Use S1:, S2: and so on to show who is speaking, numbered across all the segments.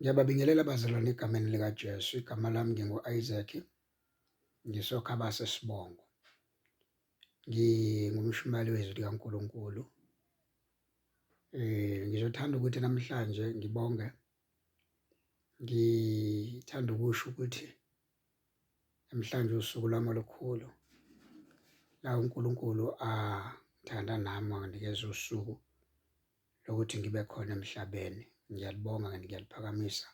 S1: Ngiyababingelela bazalwane egameni likaJesu. Igama lami ngingu-Isaac, ngisokhabase sibongo. Ngingumshumayeli wezwi likaNkulunkulu. Ngizothanda ukuthi namhlanje ngibonge, ngithanda ukusho ukuthi namhlanje usuku lwami olukhulu la uNkulunkulu angithanda nami wanginikeza usuku lokuthi ngibe khona emhlabeni. Ngiyalibonga ngiyaliphakamisa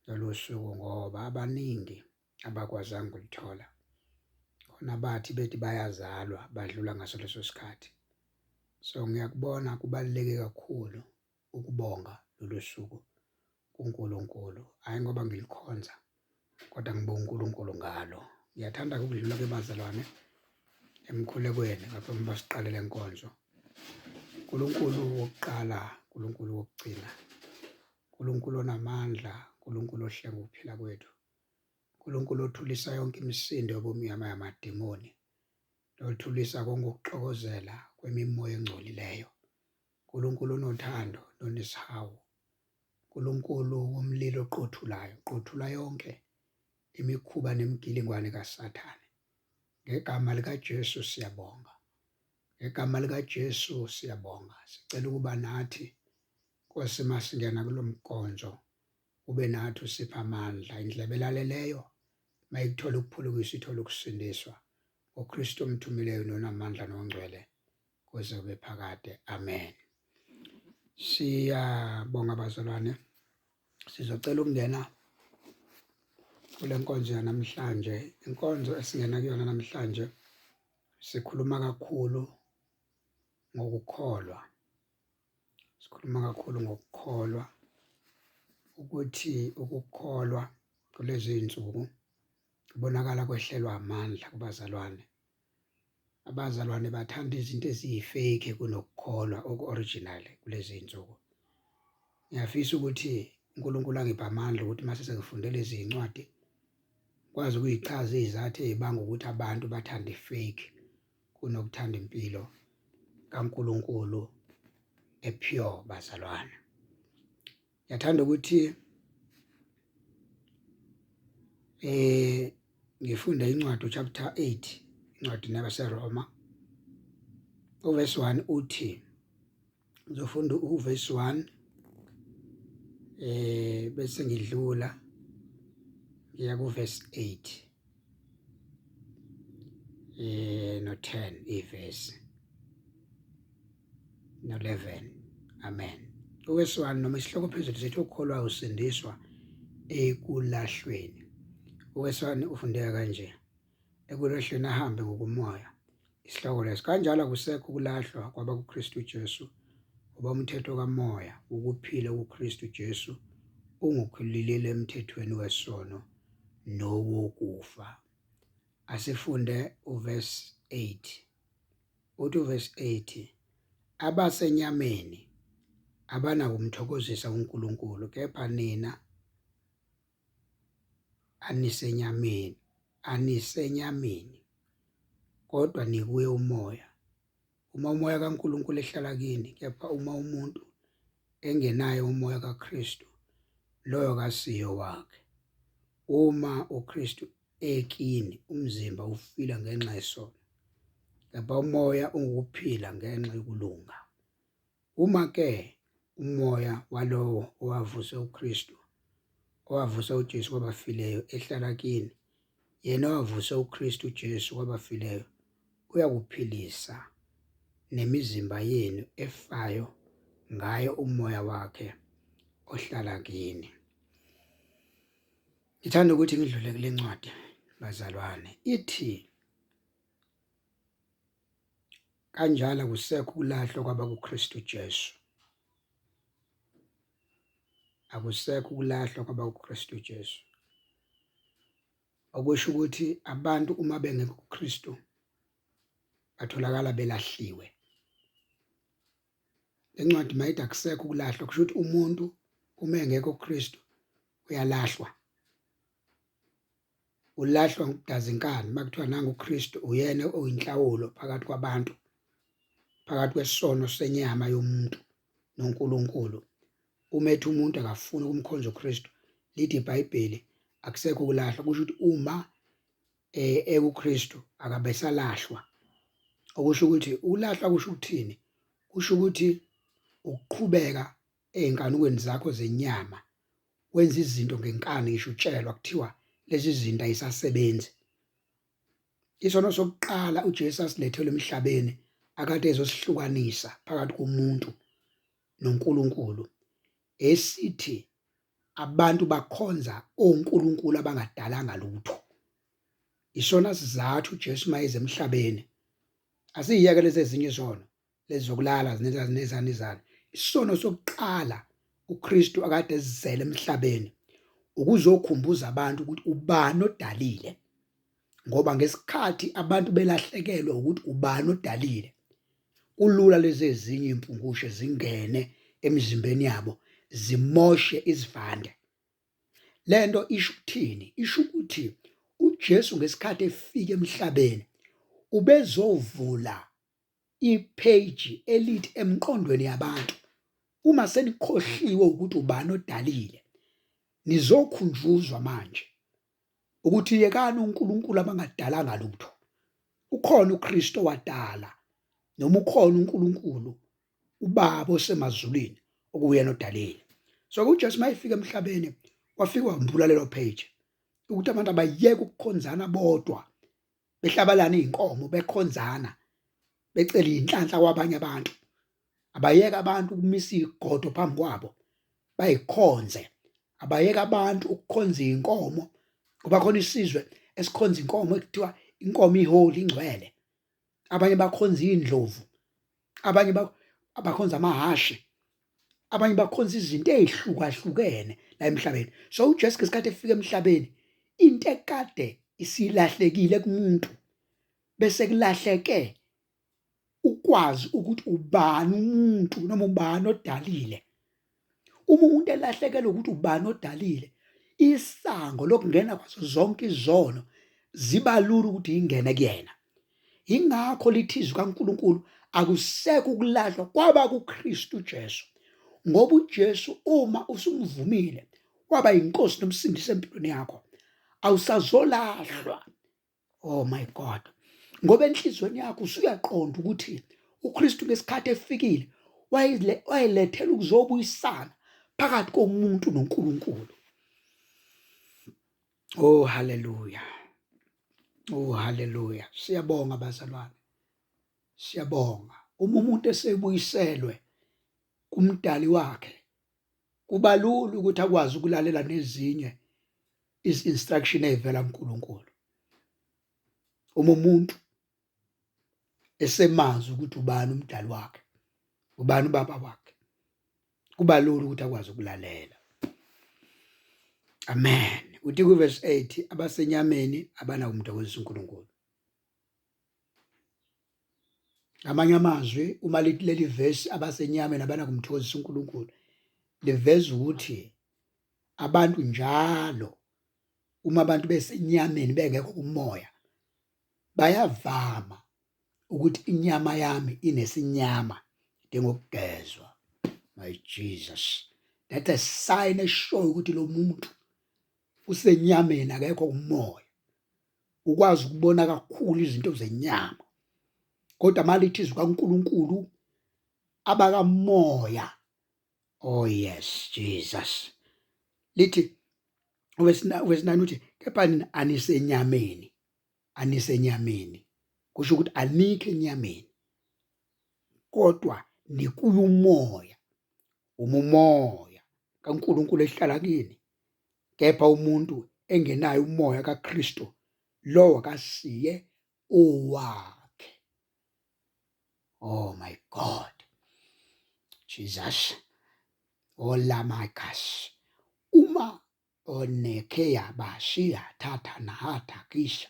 S1: lolu suku ngoba abaningi abakwazanga ukulithola. Khona abathi bethi bayazalwa badlula ngaso leso sikhathi. So ngiyakubona kubaluleke kakhulu ukubonga lolu suku kuNkulunkulu, hhayi ngoba ngilikhonza kodwa ngibonga uNkulunkulu ngalo. Ngiyathanda-ke ukudlula-ke bazalwane emkhulekweni ngaphambi kokuba siqale le nkonzo. Nkulunkulu wokuqala, Nkulunkulu wokugcina, Nkulunkulu onamandla, Nkulunkulu ohlenga ukuphila kwethu, Nkulunkulu othulisa yonke imisindo yobumnyama yamadimoni, nothulisa konke ukuxokozela kwemimoya engcolileyo. Nkulunkulu onothando nonesihawu, Nkulunkulu womlilo oqothulayo, qothula yonke imikhuba nemigilingwane kaSathane. Ngegama likaJesu siyabonga. Ngegama likaJesu siyabonga. Sicela ukuba nathi Nkosi masingena kulo mkonzo ube nathi usipha amandla indlebe elaleleyo mayikuthola ukuphulukiswa ithole ukusindiswa ngoKristu omthumileyo nonamandla nongcwele kuze kube phakade. Amen. Siyabonga bazalwane, sizocela ukungena kule nkonzo yanamhlanje. Inkonzo esingena kuyona namhlanje sikhuluma kakhulu ngokukholwa, sikhuluma kakhulu ngokukholwa ukuthi ukukholwa kulezi zinsuku kubonakala kwehlelwa amandla kubazalwane. Abazalwane bathanda izinto eziyi-fake kunokukholwa oku-original kulezi zinsuku. Ngiyafisa ukuthi uNkulunkulu angiphe amandla ukuthi mase sengifunde lezi zincwadi ngikwazi ukuyichaza izizathu ey'banga ukuthi abantu bathande i-fake kunokuthanda impilo kaNkulunkulu e-pure bazalwane. Ngiyathanda ukuthi ngifunde incwadi chapter 8 incwadi nabaseRoma uverse 1 uthi ngizofunda uverse 1 bese ngidlula ngiya kuverse 8 no 10 ivesi no 11. Amen. Uverse 1 noma isihloko phezulu sithi ukholwa usindiswa ekulahlweni. Uverse 1 ufundeka kanje: ekulahlweni ahambe ngokumoya. Isihloko leso kanjalo akusekho ukulahlwa kwabakuKristu Jesu, ngoba umthetho kamoya ukuphila kuKristu Jesu ungukhululile emthethweni wesono nowokufa. Asifunde uverse 8. Uthi uverse 8, abasenyameni abanakumthokozisa uNkulunkulu, kepha nina anisenyameni, anisenyameni kodwa nikuye umoya. Uma umoya kaNkulunkulu ehlala kini, kepha uma umuntu engenaye umoya kaKristu, loyo kasiyo wakhe. Uma uKristu ekini, umzimba ufile ngenxa yesono, kepha umoya ungukuphila ngenxa yokulunga. Uma ke umoya walowo owavusa uKristu, owavusa uJesu kwabafileyo ehlala kini, yena owavusa uKristu Jesu kwabafileyo uyakuphilisa nemizimba yenu efayo ngayo umoya wakhe ohlala kini. Ngithanda ukuthi ngidlule kule ncwadi bazalwane, ithi kanjalo akusekho ukulahlwa kwabakuKristu Jesu. Akusekho ukulahlwa kwabakuKristu Jesu. Okusho ukuthi abantu uma bengekho kuKristu batholakala belahliwe. Lencwadi mayithi akusekho ukulahlwa, kusho ukuthi umuntu uma engekho kuKristu uyalahlwa. Ulahlwa ngokudaza inkani makuthiwa nangu uKristu uyena oyinhlawulo phakathi kwabantu, phakathi kwesono senyama yomuntu noNkulunkulu. Uma ethi umuntu akafuni ukumkhonza uKristu, lithi iBhayibheli akusekho ukulahlwa, kusho ukuthi uma ekuKristu akabesalahlwa. Okusho ukuthi ukulahlwa kusho ukuthini? Kusho ukuthi ukuqhubeka ezinkanukweni zakho zenyama, wenza izinto ngenkani, ngisho utshelwa kuthiwa lezi zinto ayisasebenzi. Isono sokuqala uJesu asilethele emhlabeni akade ezosihlukanisa phakathi komuntu noNkulunkulu, esithi abantu bakhonza onkulunkulu abangadalanga lutho. Isona sizathu uJesu mayeze emhlabeni, asiyeke lezi ezinye izono lezi zokulala nezani nezani. Isono sokuqala uKristu akade ezele emhlabeni ukuzokhumbuza abantu ukuthi ubani odalile, ngoba ngesikhathi abantu belahlekelwe ukuthi ubani odalile, kulula lezi ezinye impungushe zingene emizimbeni yabo zimoshe izivande. Lento isho ukuthini? Isho ukuthi uJesu ngesikhathi efika emhlabeni ubezovula ipage elithi emqondweni yabantu, uma senikhohliwe ukuthi ubani odalile, nizokhunjuzwa manje ukuthi yekani uNkulunkulu abangadalanga lutho. Ukhona uKristu owadala, noma ukhona uNkulunkulu uBaba osemazulwini okuyena odalile. So uJesu mayefika emhlabeni wafika wambula lelo page ukuthi abantu abayeke ukukhonzana bodwa, behlabalana izinkomo, bekhonzana, becela inhlanhla kwabanye abantu. Abayeke abantu ukumisa igodo phambi kwabo bayikhonze. Abayeke abantu ukukhonza inkomo, ngoba khona isizwe esikhonza inkomo ekuthiwa inkomo iholi ingcwele. Abanye bakhonza indlovu, abanye bakhonza amahhashi, abanye bakhonza izinto ezihlukahlukene la emhlabeni. So uJesu ngesikhathi efika emhlabeni, into ekade isilahlekile kumuntu bese kulahleke ukwazi ukuthi ubani umuntu noma ubani odalile. Uma umuntu elahlekelwe ukuthi ubani odalile, isango lokungena kwazo zonke izono ziba lula ukuthi ingene kuyena. Ingakho lithi izwi kaNkuluNkulu akusekho ukulahlwa kwaba kuKristu Jesu, ngoba uJesu uma usumvumile waba inkosi nomsindisi empilweni yakho, awusazolahlwa. Oh my God, ngoba enhlizweni yakho usuyaqonda ukuthi uKristu ngesikhathi efikile wayelethela ukuzobuyisana phakathi komuntu noNkulunkulu. Oh haleluya, oh haleluya. Siyabonga bazalwane, siyabonga. Uma umuntu esebuyiselwe kumdali wakhe, kuba lula ukuthi akwazi ukulalela nezinye izinstruction ezivela kuNkulunkulu. Uma umuntu esemazi ukuthi ubani umdali wakhe, ubani ubaba wakhe, kuba lula ukuthi akwazi ukulalela. Amen. Uthi kuverse 8, abasenyameni abanakumthokozisa uNkulunkulu. Ngamanye amazwi, uma lithi leli verse abasenyameni abanakumthokozisa uNkulunkulu, liveza ukuthi abantu njalo uma abantu besenyameni bengekho kumoya, bayavama ukuthi inyama yami inesinyama idinga ukugezwa. My Jesus, that's a sign eshoyo ukuthi lo muntu usenyameni, akekho kumoya. Ukwazi ukubona kakhulu izinto zenyama, kodwa malithi izwi kaNkuluNkulu abakamoya, oh yes Jesus, lithi verse 9 uthi kepha nina anisenyameni, anisenyameni, kusho ukuthi anikho enyameni, kodwa nikuyo umoya, uma umoya kaNkuluNkulu ehlala kini. Kepha umuntu engenayo umoya kaKristu, lowo akasiye owakhe. Oh my God, Jesus, olamakas uma onekheya bashiya thatha nahatha kisha.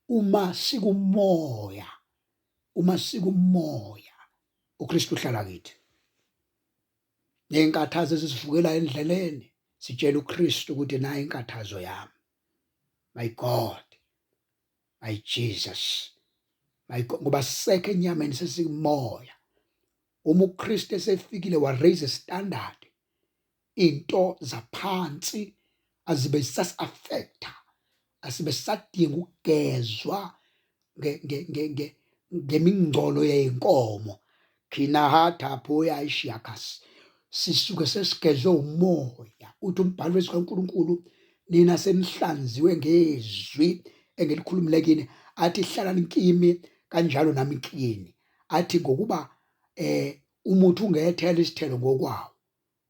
S1: Uma sikumoya, uma sikumoya, uKristu uhlala kithi. Nezinkathazo ezisivukela endleleni, sitshela uKristu ukuthi nayi inkathazo yami. My God, my Jesus, my God, ngoba sisekho enyameni, sesikumoya. Uma uKristu esefikile wa raise a standard. Into zaphansi azibe zisasi-affecta, asibe sisadinga ukugezwa ngemingcolo yey'nkomo. Khinahatha phoya ishiyakhasi. Sisuke sesigezwe umoya. Uthi umbhalo wezwi kaNkulunkulu, nina senihlanziwe ngezwi engilikhulumile kini, athi hlalani kimi kanjalo nami kini. Athi ngokuba umuthi ungethela isithelo ngokwawo,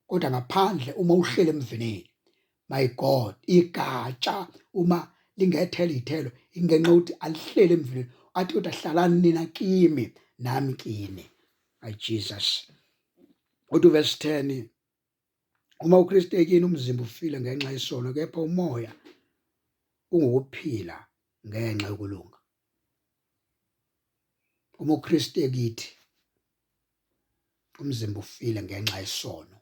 S1: kodwa ngaphandle uma uhlele emvinini. My God, igatsha uma lingethela iy'thelo ingenxa yokuthi alihlele emvinini. Athi kodwa hlalani nina kimi nami kini. My Jesus. Uthi verse 10, uma uKristu ekini umzimba ufile ngenxa yesono, kepha umoya ungukuphila ngenxa yokulunga. Uma uKristu ekithi umzimba ufile ngenxa yesono,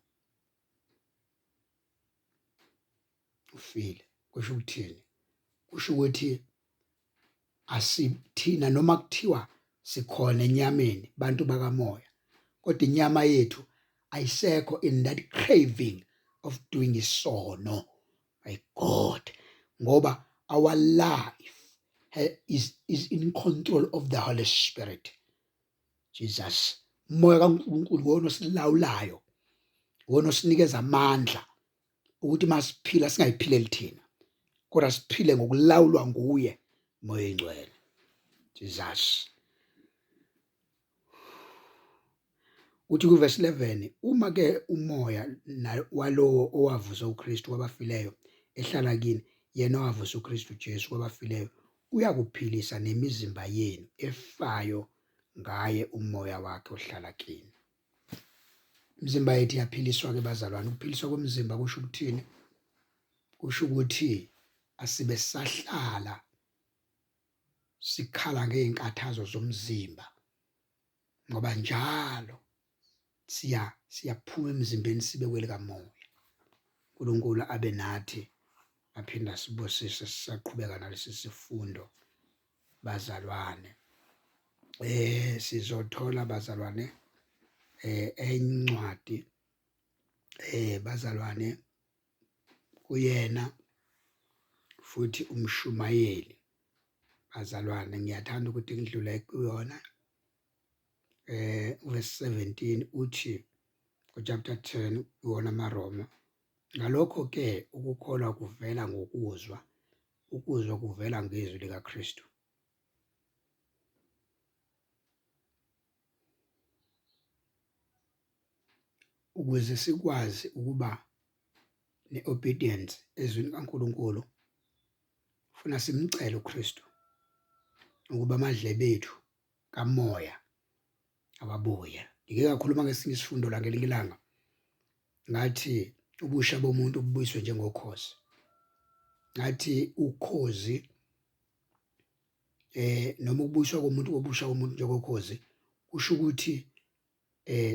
S1: ufile. Kusho ukuthini? Kusho ukuthi asithina noma kuthiwa sikhona enyameni bantu bakamoya, kodwa inyama yethu ayisekho in that craving of doing isono. My God, ngoba our life is in control of the Holy Spirit. Jesus, umoya kaNkulunkulu wona osilawulayo, wona osinikeza amandla ukuthi masiphila singayiphileli thina, kodwa siphile ngokulawulwa nguye Moya Oyingcwele. Jesus. Uthi kuvesi 11, uma ke umoya walowo owavusa uKristu kwabafileyo ehlala kini, yena owavusa uKristu Jesu kwabafileyo uyakuphilisa nemizimba yenu efayo ngaye umoya wakhe ohlala kini. Imizimba yethu iyaphiliswa ke bazalwane. Ukuphiliswa komzimba kusho ukuthini? Kusho ukuthi asibe sahlala sikhala ngey'nkathazo zomzimba, ngoba njalo siyaphuma emzimbeni sibe kwelikamoya. uNkulunkulu abe nathi aphinde asibusise sisaqhubeka nalesi sifundo bazalwane. Sizothola bazalwane encwadi bazalwane kuyena futhi umshumayeli bazalwane, ngiyathanda ukuthi ngidlule kuyona. Verse 17 uthi ku chapter 10 kuwona amaRoma, ngalokho ke ukukholwa kuvela ngokuzwa, ukuzwa kuvela ngezwi likaKristu. Ukuze sikwazi ukuba ne-obedience ezwini kaNkulunkulu, funa simcele uKristu ukuba amadlebe ethu kamoya awabuye. Ngike ngakhuluma ngesinye isifundo la ngelinye ilanga, ngathi ubusha bomuntu bubuyiswe njengokhozi. Ngathi ukhozi noma ukubuyiswa komuntu kobusha komuntu njengokhozi kusho ukuthi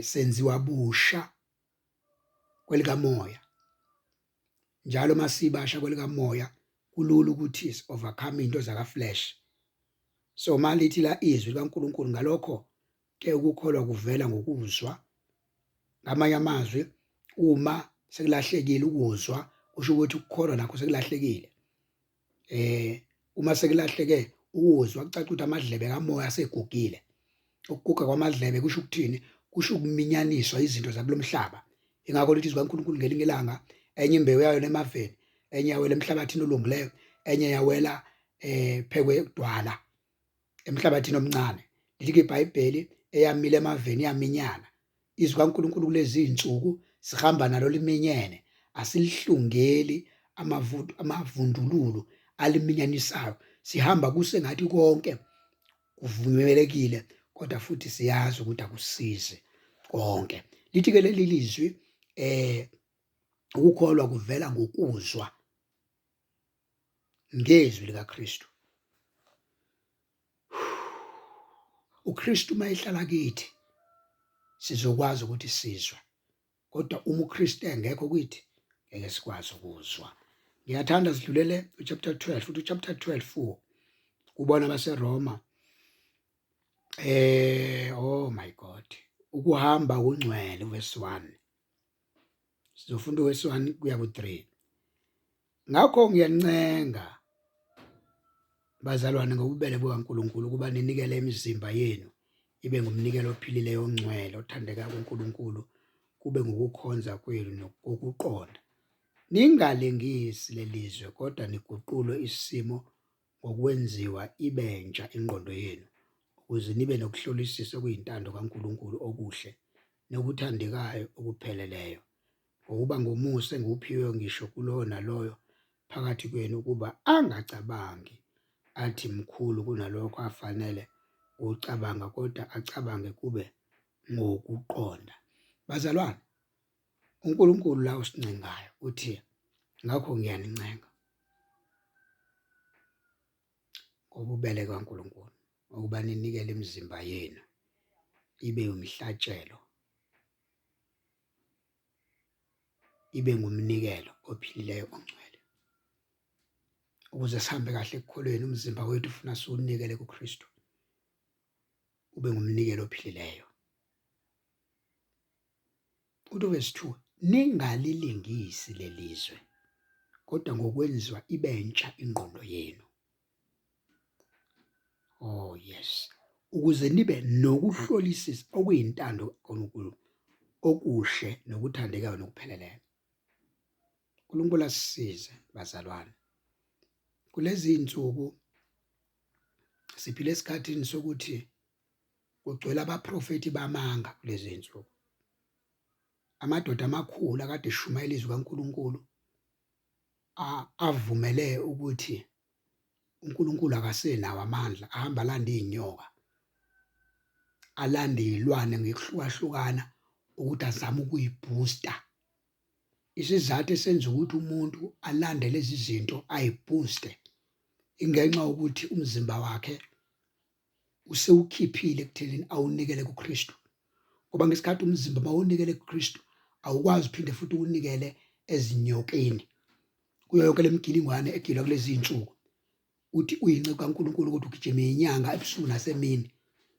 S1: senziwa busha kwelikamoya. Njalo masibasha kwelikamoya kulula ukuthi si overcome into zaka flesh. So malithi la izwi likaNkulunkulu, ngalokho ke ukukholwa kuvela ngokuzwa. Ngamanye amazwi, uma sekulahlekile ukuzwa, kusho ukuthi ukukholwa nakho sekulahlekile. Uma sekulahleke ukuzwa, kucaca ukuthi amadlebe kamoya asegugile. Ukuguga kwamadlebe kusho ukuthini? Kusho ukuminyaniswa izinto zakulomhlaba. Ingakho lithi izwi kaNkulunkulu ngelinye ilanga, enye imbewu yayo emaveni, enye yawela emhlabathini olungileyo, enye yawela phekwe dwala emhlabathini omncane. Lithi iBhayibheli eyamile emaveni yaminyana. Izwi kaNkulunkulu kulezi zinsuku sihamba nalo liminyene, asilihlungeli amavundululu aliminyanisayo. Sihamba kusengathi konke kuvumelekile, kodwa futhi siyazi ukuthi akusizi konke. Lithi ke leli lizwi ukukholwa kuvela ngokuzwa ngezwi likaKristu. uKristu mayehlala kithi sizokwazi ukuthi sizwe, kodwa uma uKristu engekho kithi ngeke sikwazi ukuzwa. Ngiyathanda sidlulele uchapter 12, futhi uchapter 12 kubona abaseRoma. Oh my God, ukuhamba kungcwele, verse 1. Sizofunda uverse 1 kuya ku-3. Ngakho ngiyancenga bazalwane ngobubele bukaNkulunkulu ukuba ninikele imizimba yenu ibe ngumnikelo ophilileyo ongcwele othandeka kuNkulunkulu kube ngukukhonza kwenu nokuqonda. Ningalingisi lelizwe kodwa niguqulwe isimo ngokwenziwa ibentsha ingqondo yenu ukuze nibe nokuhlolisisa okuyintando kaNkulunkulu okuhle nokuthandekayo okupheleleyo. Ngokuba ngomusa engiwuphiwe ngisho kulowo naloyo phakathi kwenu ukuba angacabangi athi mkhulu kunalokho afanele ukucabanga, kodwa acabange kube ngokuqonda. Bazalwane, uNkulunkulu la usincengayo uthi ngakho ngiyanincenga ngobubele kaNkulunkulu ukuba ninikele imizimba yenu ibe umhlatshelo ibe ngumnikelo ophilileyo ongcwele ukuze sihambe kahle ekukholweni. Umzimba wethu ufuna siwunikele kuKristu ube ngumnikelo ophilileyo. Uthi verse 2, ningalilingisi lelizwe kodwa ngokwenziwa ibentsha ingqondo yenu. Oh yes, ukuze nibe nokuhlolisisa okuyintando kaNkulunkulu okuhle nokuthandekayo nokupheleleyo. uNkulunkulu asisize bazalwane. Kulezi insuku siphila esikhathini sokuthi kugcwele abaprofethi bamanga kulezi insuku. Amadoda amakhulu akade eshumayela izwi kaNkulunkulu avumele ukuthi uNkulunkulu akasenawo amandla, ahamba alanda izinyoka, alanda izilwane ngekuhlukahlukana ukuthi azame ukuyibooster. Isizathu esenza ukuthi umuntu alande lezi zinto ayibooste ingenxa yokuthi umzimba wakhe usewukhiphile ekuthenini awunikele kuKristu, ngoba ngesikhathi umzimba mawunikele kuKristu awukwazi uphinde futhi uwunikele ezinyokeni kuyo yonke lemigilingwane egilwa kulezi zinsuku. Uthi uyinceku kaNkulunkulu ukuthi ugijima inyanga ebusuku nasemini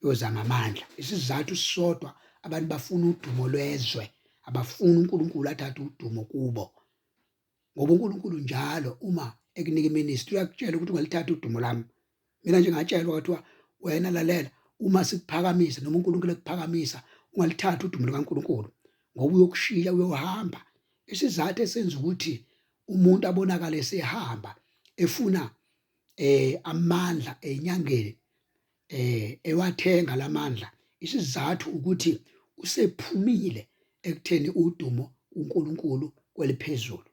S1: yozama amandla. Isizathu sisodwa, abantu bafuna udumo lwezwe, abafuni uNkulunkulu athathe udumo kubo, ngoba uNkulunkulu njalo uma ekunika iministry uyakutshela ukuthi ungalithatha udumo lami. Mina nje ngatshelwa kwathiwa wena lalela, uma sikuphakamisa noma uNkulunkulu ekuphakamisa ungalithatha udumo lukaNkulunkulu ngoba uyokushiya uyohamba. Isizathu esenza ukuthi umuntu abonakale esehamba efuna amandla enyangeni ewathenga lamandla, isizathu ukuthi usephumile ekutheni udumo uNkulunkulu kweliphezulu,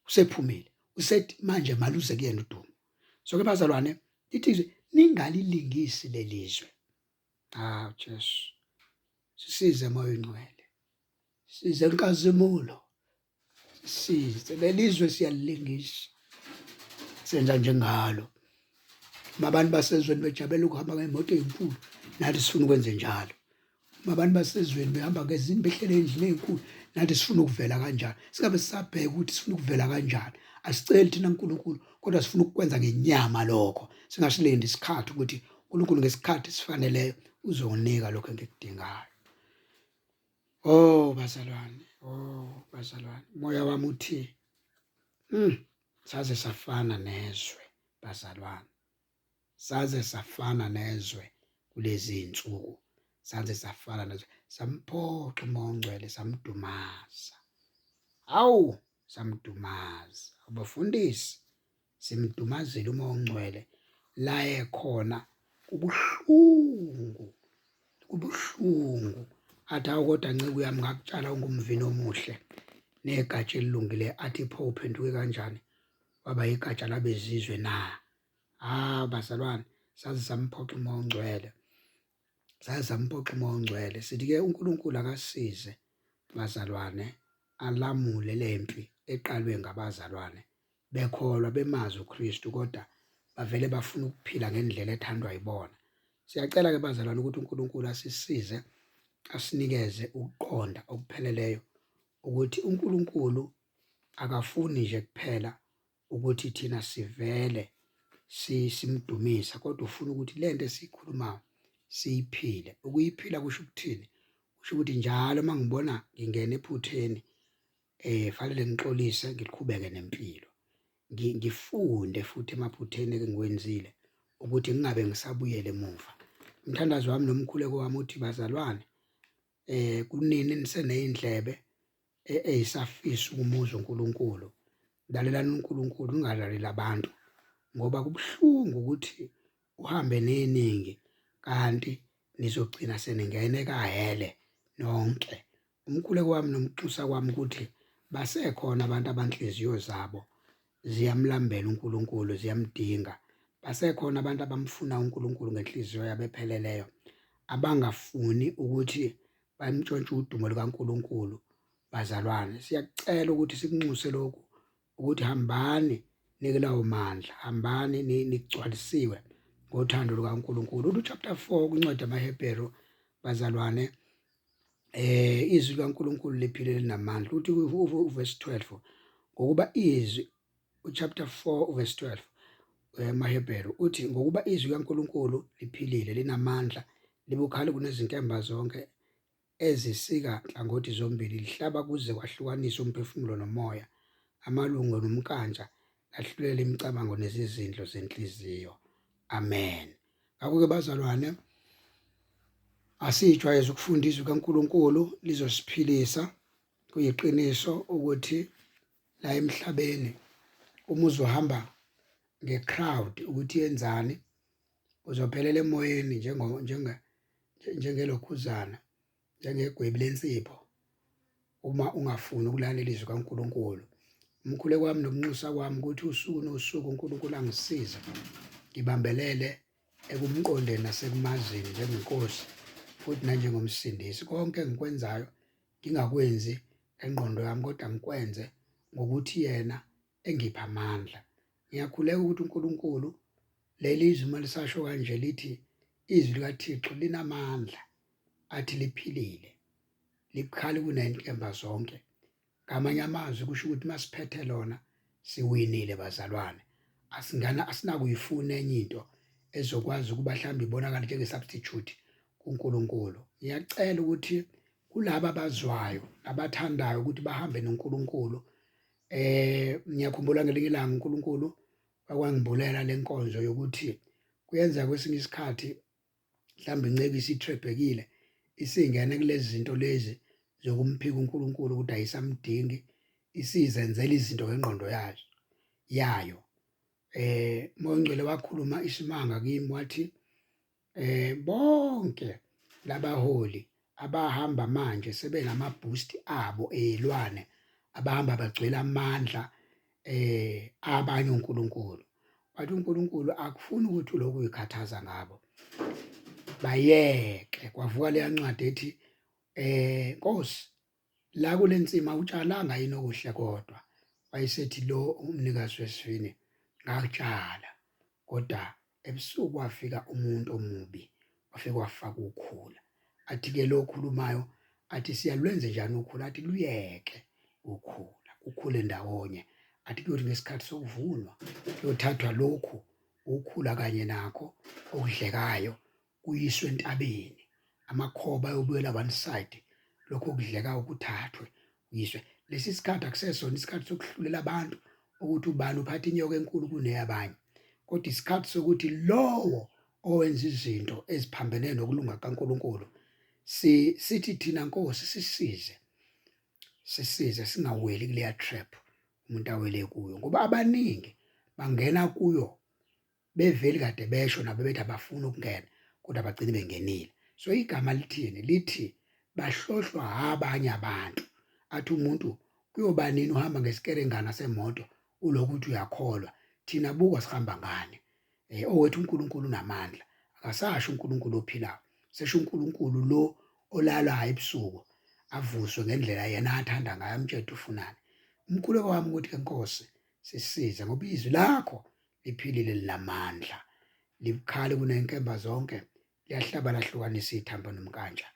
S1: usephumile usethi manje maluze kuyena udumo. So ke bazalwane, lithi izwi ningalilingisi lelizwe. Ah Jesu, sisize moya ongcwele, size nkazimulo, sisize lelizwe siyalilingisa, senza njengalo. Uma abantu basezweni bejabulela ukuhamba ngemoto ezinkulu, nathi sifuna ukwenze njalo. Uma abantu basezweni behamba ngezindlu, behlele endlini ezinkulu, nathi sifuna ukuvela kanjalo. Singabe sisabheka ukuthi sifuna ukuvela kanjani, asiceli thina uNkulunkulu, kodwa sifuna ukukwenza ngenyama lokho, singasilindi isikhathi ukuthi uNkulunkulu ngesikhathi esifaneleyo uzonika lokho engikudingayo. Oh bazalwane, oh bazalwane, moya wami uthi saze safana nezwe bazalwane, saze safana nezwe kulezi insuku, saze safana nezwe, samphoxa uMoya oNgcwele, samdumaza. Hawu, samdumaza abafundisi, simdumazile uMoya oNgcwele la ekhona, kubuhlungu, kubuhlungu. Athi awu kodwa nceku yami ngakutshala ungumvini omuhle negatsha elilungile, athi pho uphenduke kanjani waba igatsha labezizwe na? Ah bazalwane, saze samphoxa uMoya oNgcwele, saze samphoxa uMoya oNgcwele. Sithi ke uNkulunkulu akasize bazalwane, alamule lempi eqalwe ngabazalwane bekholwa bemazi uKristu, kodwa bavele bafuna ukuphila ngendlela ethandwa yibona. Siyacela ke bazalwane ukuthi uNkulunkulu asisize, asinikeze ukuqonda okupheleleyo ukuthi uNkulunkulu akafuni nje kuphela ukuthi thina sivele simdumisa, kodwa ufuna ukuthi lento esiyikhulumayo siyiphile. Ukuyiphila kusho ukuthini? Kusho ukuthi njalo uma ngibona ngingena ephutheni fanele ngixolise, ngiqhubeke nempilo. Ngifunde futhi emaphutheni engiwenzile ukuthi ngingabe ngisabuyela emuva. Umthandazo wami nomkhuleko wami uthi, bazalwane, kunini niseney'ndlebe ey'safisa ukumuzwa uNkulunkulu, lalelani uNkulunkulu, ningalaleli abantu, ngoba kubuhlungu ukuthi uhambe neningi kanti nizogcina seningena ekahele nonke. Umkhuleko wami nokunxusa kwami ukuthi basekhona abantu abanhliziyo zabo ziyamlambela uNkulunkulu, ziyamdinga. Basekhona abantu abamfuna uNkulunkulu ngenhliziyo yabo epheleleyo, abangafuni ukuthi bamntshontshe udumo lukaNkulunkulu. Bazalwane, siyakucela ukuthi sikunxuse lokhu ukuthi hambani nikulawo mandla, hambani nigcwalisiwe ngothando lukaNkulunkulu. Uthi chapter 4 kwincwadi yamaHebheru, bazalwane, izwi likaNkulunkulu liphile linamandla. Uthi uverse 12, ngokuba izwi, uchapter 4 uverse 12 emaHebheru, uthi ngokuba izwi likaNkulunkulu liphilile linamandla, libukhali kunezinkemba zonke ezisika nhlangothi zombili, lihlaba kuze kwahlukaniswe umphefumulo nomoya, amalungo nomnkantsha, lahlulela imicabango nezizindlo zenhliziyo. Amen. Ngakho-ke bazalwane, asijwayeze ukufunda izwi kaNkulunkulu, lizosiphilisa. Kuyiqiniso ukuthi la emhlabeni uma uzohamba nge-crowd ukuthi yenzani, uzophelela emoyeni njengelokhuzana, njengegwebu lensipho, uma ungafuni ukulalela izwi kaNkulunkulu. Umkhuleko wami nokunxusa kwami ukuthi usuku nosuku uNkulunkulu angisize ngibambelele ekumqondeni nasekumazini njengenkosi futhi nanjengomsindisi. Konke engikwenzayo ngingakwenzi ngengqondo yami, kodwa ngikwenze ngokuthi yena engipha amandla. Ngiyakhuleka ukuthi uNkulunkulu, leli zwi uma lisasho kanje lithi izwi likaThixo linamandla, athi liphilile, libukhali kunenkemba zonke. Ngamanye amazwi kusho ukuthi masiphethe lona siwinile bazalwane. Asingana asinakuyifuna enye into ezokwazi ukuba mhlawumbe ibonakale njenge-substitute kuNkulunkulu. Ngiyacela ukuthi kulaba abazwayo nabathandayo ukuthi bahambe noNkulunkulu, ngiyakhumbula ngelinye ilanga uNkulunkulu wakwangibulela lenkonzo yokuthi kuyenzeka kwesinye isikhathi mhlawumbe inceku isithrebhekile, isingena kulezi zinto lezi zokumphika uNkulunkulu ukuthi ayisamdingi, isizenzela izinto ngengqondo yayo. Moya oNgcwele wakhuluma isimanga kimi, wathi bonke labaholi abahamba manje sebenama boost abo eyilwane, abahamba bagcwele amandla abanye onkulunkulu. Wathi uNkulunkulu akufuni ukuthi ulokhu uyikhathaza ngabo, bayeke. Kwavuka leya ncwadi ethi Nkosi, la kule nsima awutshalanga yini okuhle kodwa? Wayesethi lo umnikazi wesivini, ngakutshala, kodwa ebusuku wafika umuntu omubi, wafika wafaka ukhula. Athi-ke lo okhulumayo, athi siyalwenze njani ukhula? Athi luyeke ukhula, kukhule ndawonye. Athi kuyothi ngesikhathi sokuvunwa kuyothathwa lokhu ukhula kanye nakho okudlekayo kuyiswe entabeni, amakhoba ayobuyela one side, lokhu okudlekayo kuthathwe kuyiswe. Lesi sikhathi akusesona isikhathi sokuhlulela abantu ukuthi ubani uphatha inyoka enkulu kuneyabanye, kodwa isikhathi sokuthi lowo owenza izinto eziphambene nokulunga kaNkulunkulu, sithi thina Nkosi sisize, sisize singaweli kuleya trap umuntu awele kuyo, ngoba abaningi bangena kuyo beveli kade besho nabo bethi abafuni ukungena, kodwa bagcine bengenile. So igama lithini? Lithi bahlohlwa abanye abantu. Athi umuntu kuyoba nini uhamba ngesikerengana semoto ulokhu uthi uyakholwa, thina buka sihamba ngani. Owethu uNkulunkulu unamandla, akasasho uNkulunkulu ophilayo, sesho uNkulunkulu lo olalayo ebusuku avuswe ngendlela yena athanda ngayo, amtshele ufunani. Umkhuleko wami ukuthi ke Nkosi sisize, ngoba izwi lakho liphilile linamandla, libukhali kunenkemba zonke, liyahlaba lahlukanisa ithambo nomnkantsha.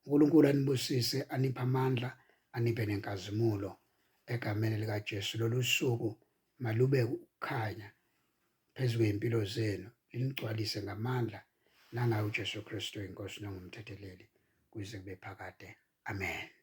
S1: uNkulunkulu anibusise, aniphe amandla, aniphe nenkazimulo egameni likaJesu. Lolu suku malube ukukhanya phezu kwey'mpilo zenu, linigcwalise ngamandla nangayo uJesu Kristu inkosi nongumthetheleli. kuze kube phakade. Amen.